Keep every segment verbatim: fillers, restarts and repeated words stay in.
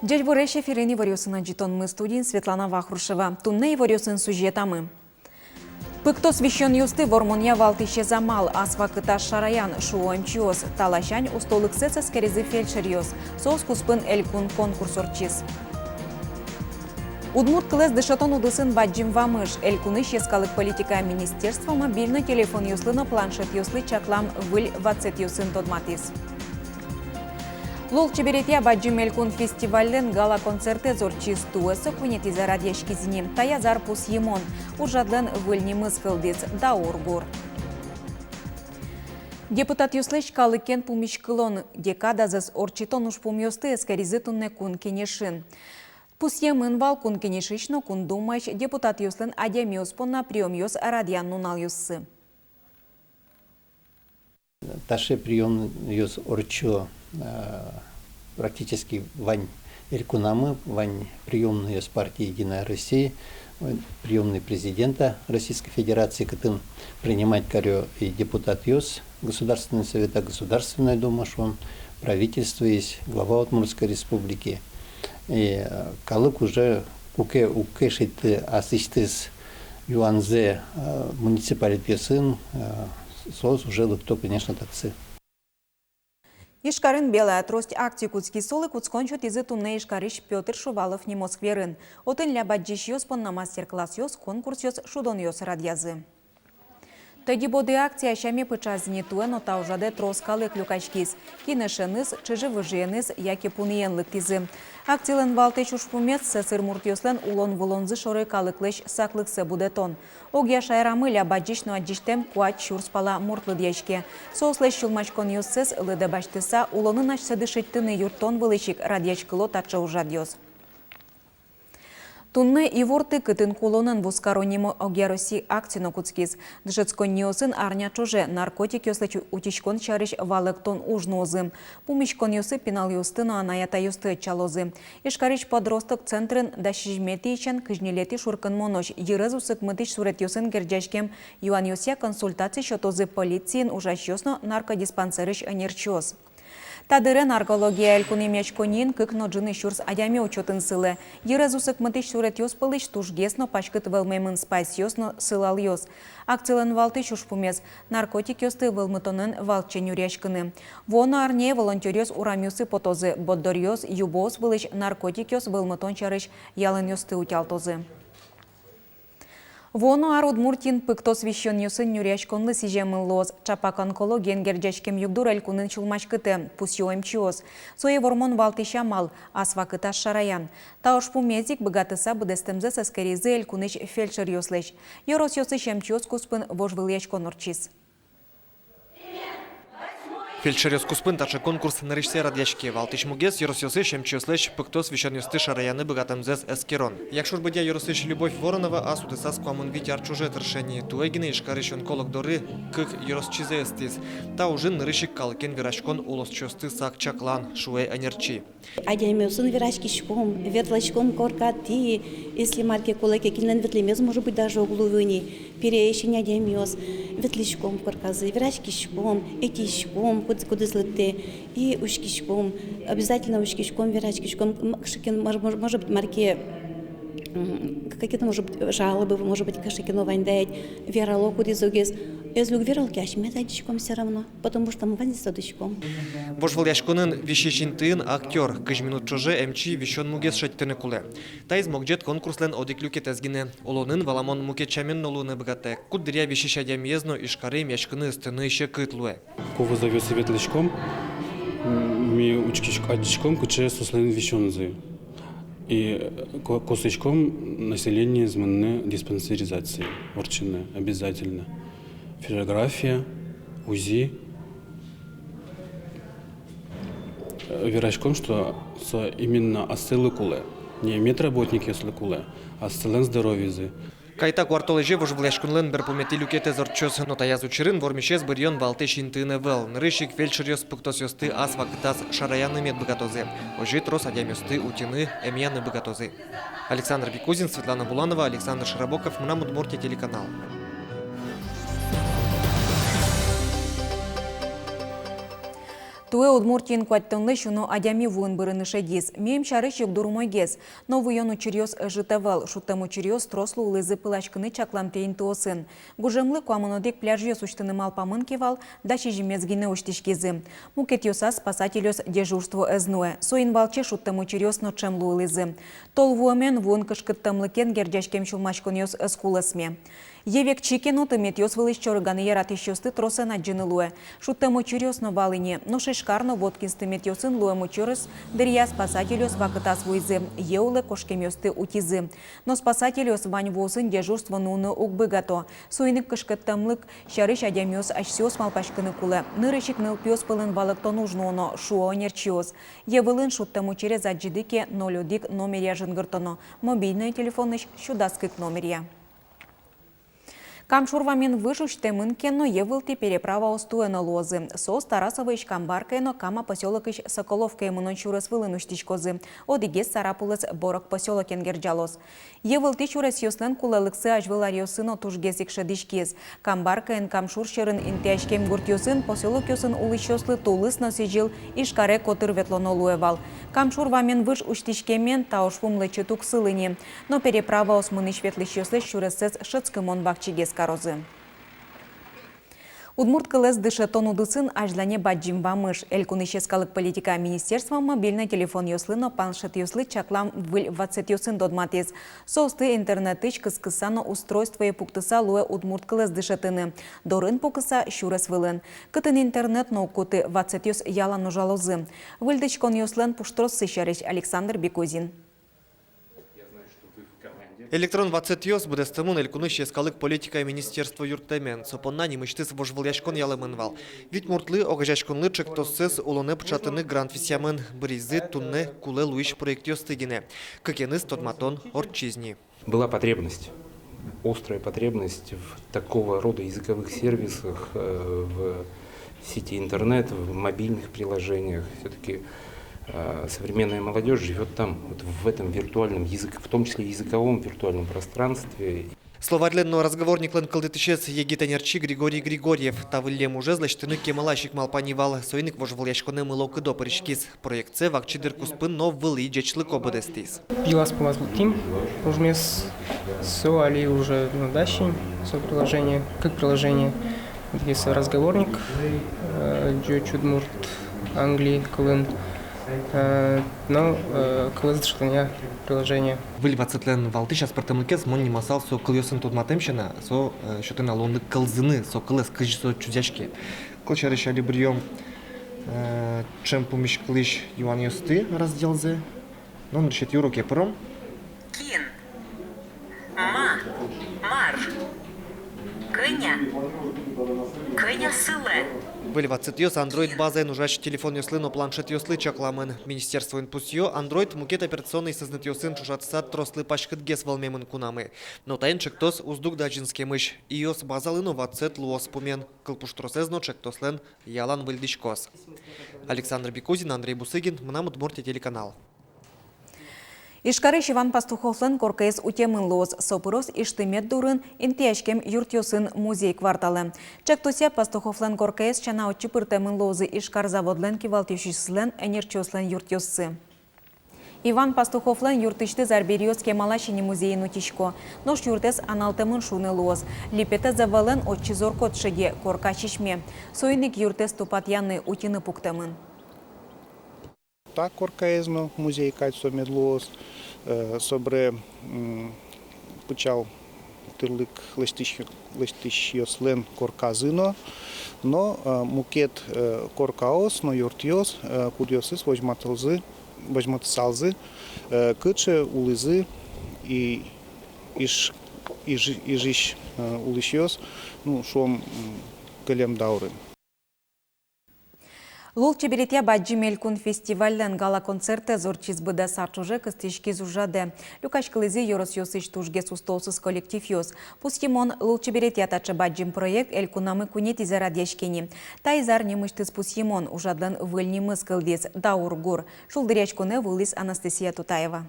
Ӟечбуресь! Эфирын иворъёсын ӝытонмы, студиын Светлана Вахрушева. Туннэ иворъёсын сюжетамы. Пыктос висёнъёсты вормонъя валтӥсез амал — ас вакытаз шараян, шуо эмчиос. Та ласянь устолыксэс эскеризы фельдшеръёс. Соос куспын элькун конкурс ортчиз. Удмурт кылэз дышетон удысын бадӟым вамыш. Элькунысь йӧскалык политикая министерство мобильной телефонъёслы но планшетъёслы чаклам выль ватсэтъёсын тодматӥз. Лулчеберетъя бадӟым элькун фестивальлэн гала-концертэз ортчиз. Туэ со куинетӥзэ радъяськиз ини. Таяз ар пусйымон. Ужрадлэн выль нимыз кылдӥз — «Даур гур». Депутатъёслэсь калыкен пумиськылон декадазэс ортчытон ужпумъёсты эскеризы туннэ Кун Кенешын. Пусъемын вал Кун Кенешысь но Кун Думаысь депутатъёслэн адямиос понна приёмъёс радъян нуналъёссы. Таӵе приёмъёс ортчо, э, практически вань элькунамы, вань приёмнойёс партии «Единая Россия», вань приёмной президента Российской Федерации, кытын принимать карё и депутатъёс Государственного Совета, Государственной Думы, шуом, правительствоысь, глава Удмуртской Республики. И, э, калык уже куке уг кельшиты асьсэлэсь юанзэс, э, муниципалитетъёсын, э, соос уже лыкто, конечно, татчы. Ижкарын «Белая трость» акция кутскиз. Солы кутскон сётӥзы туннэ Ижкарысь Пётр Шувалов нимо скверын. Отын ляб адӟисьёс понна мастер-классъёс, конкурсъёс, шудонъёс радъязы. Тӧдьы-боды акция сяме пыӵаз ини. Туэ но та ужрадэ трос калык люкаськиз. Кин эшеныз, чыжы-выжыеныз яке пуныен лыктӥзы. Акцилэн валтӥсь ужпумез — сӧсыр муртъёслэн улон-вылонзы шоры калыклэсь саклыксэ будэтон. Огъя шаерамы ляб адӟись но адӟисьтэм куать сюрс пала мурт лыдъяське. Соослэсь сюлмаськонъёссэс лыдэ басьтыса, улонын асьсэды шедьтыны юрттон вылысь ик радъяськыло таӵе ужрадъёс. Туннэ «Иворты, кытын кулонэн вузкаро» нимо огъяроссий акция но кутскиз. Дышетсконниосын арня ӵоже наркотикъёслэсь утиськон сярысь валэктон уж нуозы. Пумиськонъёсы пиналъёсты но анай-атайёсты ӧтчалозы. Ижкарысь «Подросток» центрын дас сизьыметӥысен кызь ньылетӥ шуркынмонозь йырез усыкмытӥсь суретъёсын герӟаськем юанъёсъя консультаци сётозы полициын ужасьёс но наркодиспансерысь ӧнерчиос. Та дыре наркология элькун эмъяськонниын кык но ӝыны сюрс адями учётын сылэ. Йырез усыкмытӥсь суретъёс пӧлысь тужгес но паськыт вӧлмемын спайсъёс но сылалъёс. Акцилэн валтӥсь ужпумез — наркотикъёсты вӧлмытонэн валче нюръяськыны. Вуоно арняе волонтёръёс урамъёсы потозы, борддоръёс, юбоос вылысь наркотикъёс вӧлмытон сярысь ялонъёсты утялтозы. Вуоно ар Удмуртиын пыктос висёнъёсын нюръяськонлы сӥземын луоз. Ӵапак онкологиен герӟаськем югдур элькунын сюлмаськытэ, пусйо эмчиос. Сое вормон валтӥсь амал — ас вакытаз шараян. Та ужпумез ик быгатыса быдэстэмзэс эскеризы элькунысь фельдшеръёслэсь. Ёросъёсысь эмчиос куспын вожвылъяськон ортчиз. Фельдшеръёс куспын таӵе конкурс нырысьсэ радъяське. Валтӥсь мугез — ёросъёсысь эмчиослэсь пыктос висёнъёсты шараяны быгатэмзэс эскерон. Якшур-Бӧдья ёросысь Любовь Воронова ас удысаз куамын вить ар ӵоже тырше ни. Туэ гинэ Ижкарысь онколог доры кык ёросчизэ ыстӥз. Та ужын нырысь ик калыкен вераськон, улосчиосты сак чаклан, шуэ ӧнерчи. Адямиосын вераськиськом, ветлӥськом коркатӥ, если мар ке кулэ ке, кинлэн ветлэмез, может быть, даже уг луы ни, пересень адямиос. Ветлӥськом корказы, вераськиськом, ӧтиськом, куд-, кудӥз лыктэ, и учкиськом, обязательно учкиськом, вераськиськом, м, кыӵе ке но, мож-, мож-, может быть, мар ке, м, какие-то, может быть, жалобы, может быть, кыӵе ке но вань да ведь, верало кудӥз-огез, ӧз уг верал ке, асьмеос адӟиськом всё равно. Потому что ми ваньзэ тодӥськом. Вожвылъяськонын висись интыын актёр. Кызь минут ӵоже эмчи висён мугез шедьтыны кулэ. Таиз могӟет конкурслэн одӥг люкетэз гинэ. Улонын, валамон, мукет сямен но луыны быгатэ. Куддыръя висись адямиез но Ижкаре эмъяськыны ыстыны секыт луэ. Ку вызовъёсы ветлӥськом, м, ми учкись-, адӟиськом, кыӵе соослэн висёнзы. И ко-, косӥськом населениез мыныны диспансеризацие ортчыны обязательно. Флюорография, УЗИ. Э, вераськом, что со именно асьсэлы кулэ, не медработникъёслы кулэ, а асьсэлэн здоровьезы. Кайта куартолэзе вожвылъяськонлэн берпуметӥ люкетэз ортчоз, но таяз учырын вормисез быръён валтӥсь интыын ӧвӧл. Нырысь ик фельдшеръёс пыктосъёсты ас вакытаз шараяны мед быгатозы. Озьы трос адямиосты утьыны, эмъяны быгатозы. Александр Бекузин, Светлана Буланова, Александр Широбоков, «Мынам Удмуртие» телеканал. Туэ Удмуртиын куатьтонлэсь уно адями вуын бырыны шедиз. Миым сярысь югдур умойгес. Но вуон учыръёс ӧжыт ӧвӧл. Шудтэм учыръёс трос луылӥзы пыласькыны чакламтэ интыосын. Гужемлы куамын одӥг пляжъёс усьтыны малпамын ке вал, дас сизьымез гинэ усьтӥськизы. Мукетъёсаз спасательёс дежурство ӧз нуэ. Соин валче шудтэм учыръёс но ӵем луылӥзы. Тол вуэмен вуын кышкыттэмлыкен герӟаськем сюлмаськонъёс ӧз кулэсме. Йӧ векчи ке но, тыметъёс вылысь чорыганы яратӥсьёсты тросэн адӟыны луэ. Шудтэм учыръёс но вал ини, нош Ижкар но Воткинск тыметъёсын луэм учыръёс дыръя спасательёс вакытаз вуизы, йӧ улэ кошкемъёсты утизы. Но спасательёс вань вуосын дежурство нуыны уг быгато. Соин ик кышкыттэмлык сярысь адямиос асьсэос малпаськыны кулэ. Нырысь ик нылпиос пӧлын валэктон уж нуоно, шуо ӧнерчиос. Йӧ вылын шудтэм учырез адӟиды ке, ноль одӥг номеръя жингыртоно, мобильной телефонысь сю дас кык номеръя. Кам шур вамен выж усьтэмын ке но, йӧ вылтӥ переправаос туэ но луозы. Соос Тарасовоысь Камбаркае но Кама посёлокысь Соколовкае мынон сюрес вылын усьтӥськозы. Одӥгез Сарапулэз Борок посёлокен герӟалоз. Йӧ вылтӥ сюресъёслэн кулэлыксы азьвыл аръёсы но тужгес ик шӧдӥськиз. Камбаркаен Кам шур сьӧрын интыяськем гуртъёсын, посёлокъёсын улӥсьёслы тулыс но сӥзьыл Ижкаре котыр ветлоно луэ вал. Кам шур вамен выж усьтӥськемен та ужпум лэчыт уг сылы ни. Но переправаос мынӥсь-ветлӥсьёслэсь сюрессэс шӧдскымон вакчигес карозы. Удмурт кылэз дышетон удысын азьлане бадӟым вамыш. Элькунысь йӧскалык политикая министерство мобильной телефонъёслы но планшетъёслы чаклам выль ватсэтъёсын тодматӥз. Соосты интернетысь кыскыса но устройствое пуктыса луэ удмурт кылэз дышетыны. Дорын пукыса, сюрес вылын. Кытын интернет но уг куты, ватсэтъёс ялан ужалозы. Выльдӥськонъёслэн пуштроссы сярысь Александр Бекузин. Электрон ватсэтъёс быдэстэмын Элькунысь йӧскалык политикая министерство юрттэмен. Со понна нимысьтыз вожвылъяськон ялэмын вал. Вить муртлы огазеяськонлы ӵектоссэс улонэ пыӵатыны грант висъямын. Быръизы туннэ кулэ луись проектъёсты гинэ. Кыкеныз тодматон ортчиз ни. Была потребность, острая потребность в такого рода языковых сервисах, э, в сети интернет, в мобильных приложениях. Всё-таки, э, современная молодёжь живёт там, вот в этом виртуальном язык-, в том числе языковом виртуальном пространстве. Словарьлэн но разговорниклэн кылдытӥсез егит ӧнерчи Григорий Григорьев. Та выллем ужез лэсьтыны кемалась ик малпа ни вал, соин ик вожвылъяськонэ мыло-кыдо пыриськиз. Проектсэ вакчи дыр куспын но вылӥ ӟечлыко быдэстӥз. Пиласпу вазь лыктӥм ужмес, со али уже, ну, дась ини, со приложение, кык приложение. Одӥгез разговорник, э, ӟуч, удмурт, англи кылын, э, но, э, кылэз дышетонъя приложение. Выль ватсэтлэн валтӥсь аспӧртэмлыкез, мон нимысал, со кылъёсын тодматэм сяна, со, э, сётэ на луонлык кылзыны со кылэз, кызьы со чузъяське. Кылсярысь, али быръём, э, ӵем пумиськылӥсь юанъёсты разделзэ. Но нырысетӥ уроке пыром. Кин? Ма? Мар? Кӧня? Кӧня сылэ? Выль ватсэтъёс Android базаен ужась телефонъёслы но планшетъёслы чакламын. Министерствоын пусъё, Android мукет операционной сӧзнэтъёсын ӵошатыса трослы паськытгес вӧлмемын кунамы. Но таин ӵектос уз дугдазь инскемысь. iOS базалы но ватсэт луоз пумен. Кылпуштросэз но ӵектослэн ялан выльдӥськоз. Александр Бекузин, Андрей Бусыгин, «Мынам Удмуртие» телеканал. Ижкарысь Иван Пастуховлэн коркаез утемын луоз. Со пыроз Ижтымет дурын интыяськем юртъёсын музей кварталэ. Ӵектосъя Пастуховлэн коркаез сяна отчы пыртэмын луозы Ижкар заводлэн кивалтӥсьёсызлэн, ӧнерчиослэн юртъёссы. Иван Пастуховлэн юртысьтыз арбериос кемалась ини музейын утисько. Нош юртэз аналтэмын шуыны луоз. Липетэз ӧвӧлэн, отчы зор-кот шеде, корка сисьме. Соин ик юртэз тупатъяны, утьыны пуктэмын. Та коркаез но музей кадь со мед луоз, э, собере, м, пычал тӥрлык лэсьтӥсь-, лэсьтӥсьёслэн корказы но, но, э, мукет, э, коркаос но юртъёс, э, кудъёсыз возьматылзы, возьматысалзы, э, кыӵе улӥзы и-, Иж-, Иж-, Ижысь, э, улӥсьёс, ну, шуом, м, кылем даурын. Лулчеберетъя бадӟым элькун фестивальлэн гала-концертэз ортчиз. Быдэс ар ӵоже кыстӥськиз ужрадэ. Люкаськылӥзы ёросъёсысь тужгес устоосыз коллективъёс. Пусйымон, лулчеберетъя таӵе бадӟым проект элькунамы куинетӥзэ радъяське ини. Таиз ар нимысьтыз пусйымон, ужрадлэн выль нимыз кылдӥз «Даур гур». Шулдыръяськонэ вуылӥз Анастасия Тутаева.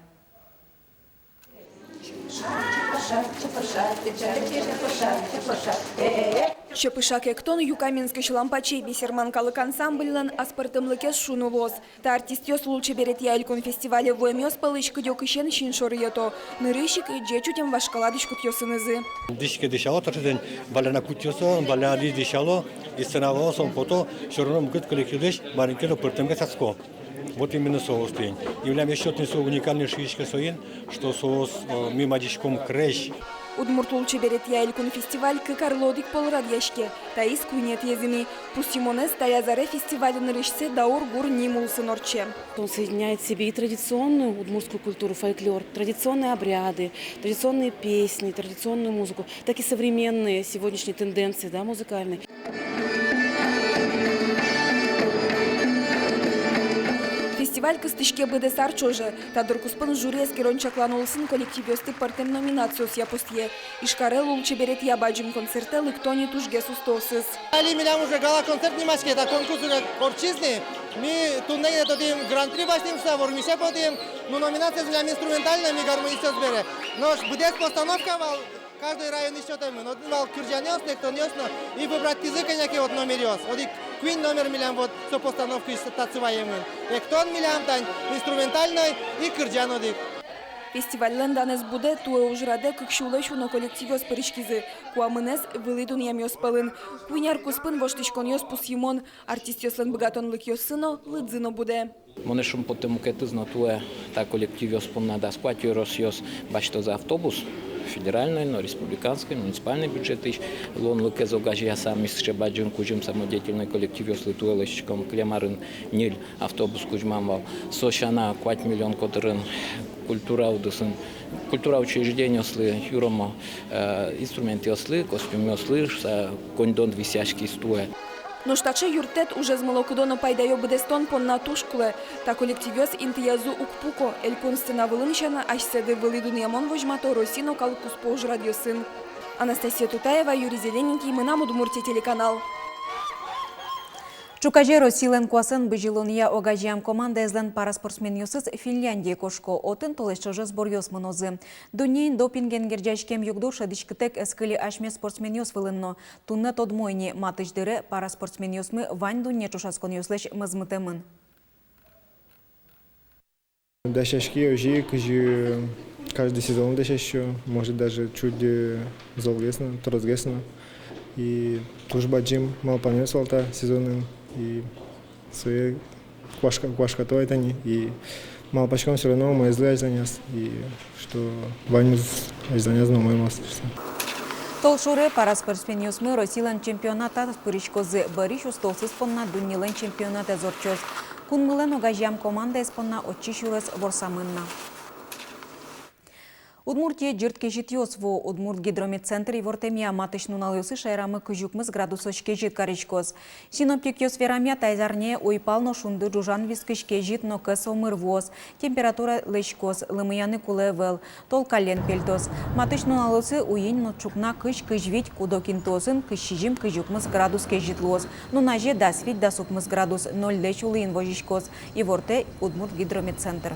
Чепышак эктон «Юкаменскысь лампачи» бесерман калык ансамбльлэн аспӧртэмлыкез шуыны луоз. Та артистъёс лулчеберетъя элькун фестивале вуэмъёс пӧлысь кыдёкысен син шоры йӧто. Нырысь ик ӟеч утем вашкала дӥськутъёсынызы. Дӥське дӥсяло, таӵе тӥни валляна кутъёсын, валляна дӥ-, дӥсяло, и сцена вылэ со пото, всё равно мукет коллективлэсь маленький но пӧртэмгес адско. Вот именно соос тӥни. И милям ещё тӥни со уникальный шуиське соин, что соос, э, ми мадиськом крезь. Удмурт лулчеберетъя элькун фестиваль кык арлы одӥг пол радъяське, таиз куинетӥез ини. Пусйымонэз, таяз аре фестиваль нырысьсэ «Даур гур» ним улсын ортче. Он соединяет в себе и традиционную удмуртскую культуру, фольклор, традиционные обряды, традиционные песни, традиционную музыку, так и современные сегодняшние тенденции, да, музыкальные. Фестиваль кыстӥське быдэс ар ӵоже. Та дыр куспын жюри эскерон-чаклан улсын коллективъёсты пӧртэм номинациосъя пусъе. Ижкаре лулчеберетъя бадӟым концертэ лыкто ни тужгес устоосыз. Али милям уже гала-концерт нимаське, та конкурс уже ортчиз ни. Ми туннэ гинэ тодӥм гран-при басьтӥм шуса, вормисе потӥм. Ну, номинациез милям инструментальной, ми гармонистъёс бере. Нош быдэс постановка вал. Каждый районысь сётэмын. Отын вал кырӟанъёс но, эктонъёс но, и выбрать тӥзы кӧня ке вот номеръёс. Одӥг куинь номер милям вот со постановкаысь татчы ваемын. Эктон милям тань, инструментальной и кырӟан одӥг. Фестивальлэн данэз будэ, туэ ужрадэ кык сюлэсь уно коллективъёс пыриськизы. Куамынэз вылӥ дунъямъёс пӧлын. Куинь ар куспын воштӥськонъёс пусйымон, артистъёслэн быгатонлыкъёссы но, лыдзы но будэ. Монэ шумпотэ мукетыз но: туэ та коллективъёс понна дас куать ёросъёс басьтозы автобус, федеральной но, республиканской, муниципальной бюджетысь луонлыкез огазеяса. Ми сыӵе бадӟым кузьым самодеятельной коллективъёслы туэ лэсьтӥськом. Кылем арын ньыль автобус кузьмам вал. Со сяна куать миллион котырын культура удысын, культура учреждениослы юромо, э, инструментъёслы, костюмъёслы шуса коньдон висъяськиз туэ. Нош таӵе юрттэт ужез мылокыдо но пайдаё быдэстон понна туж кулэ. Та коллективъёс интыязы уг пуко. Элькун сцена вылын сяна, асьсэды вылӥ дунъямон возьмато Россия но калык куспо ужрадъёсын. Анастасия Тутаева, Юрий Зелененький, «Мынам Удмуртие» телеканал. Ӵуказе Россилэн куасэн бызьылонъя огазеям командаезлэн параспортсменъёсыз Финляндие кошко. Отын толэзь ӵоже сборъёс мынозы. Дуннеын допинген герӟаськем югдур шӧдӥськытэк ӧз кыльы асьме спортсменъёс вылын но. Туннэ тодмо ини, матысь дыре параспортсменъёсмы вань дунне ӵошатсконъёслэсь мозмытэмын. Дасяськи озьы, кызьы каждый сезон дасясько, может, даже чуть, э, золгес но, тросгес но. И туж бадӟым малпанъёс вал та сезонын. И сое куашка-, куашкато ай тани. И малпаськом всё равно умоезлы азьланяз. И что ваньмыз азьланяз но умой луоз шуса. Толшоре параспортсменъёсмы Россилэн чемпионатаз пыриськозы. Бӧрысь устоосыз понна дуннелэн чемпионатэз ортчоз. Кунмылэн огазеям командаез понна отчы сюрес ворсамын на. Удмуртие ӟырт кезьытъёс вуо. Удмурт гидрометцентр ивортэмъя, матысь нуналъёсы шаерамы кызь укмыс градусозь кезьыт кариськоз. Синоптикъёс верамъя, таяз арне уйпал но шунды ӝужан вискысь кезьыт но кӧс омыр вуоз. Температура лэзькоз, лымыяны кулэ ӧвӧл. Тол каллен пельтоз. Матысь нуналъёсы уйин но ӵукна кызь-кызь вить, куд-ог интыосын кызь сизьым-кызь укмыс градус кезьыт луоз. Нуназе дас вить-дас укмыс градус, нольлэсь улыын возиськоз, ивортэ Удмурт гидрометцентр.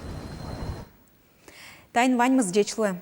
Таин ваньмыз, ӟеч луэ.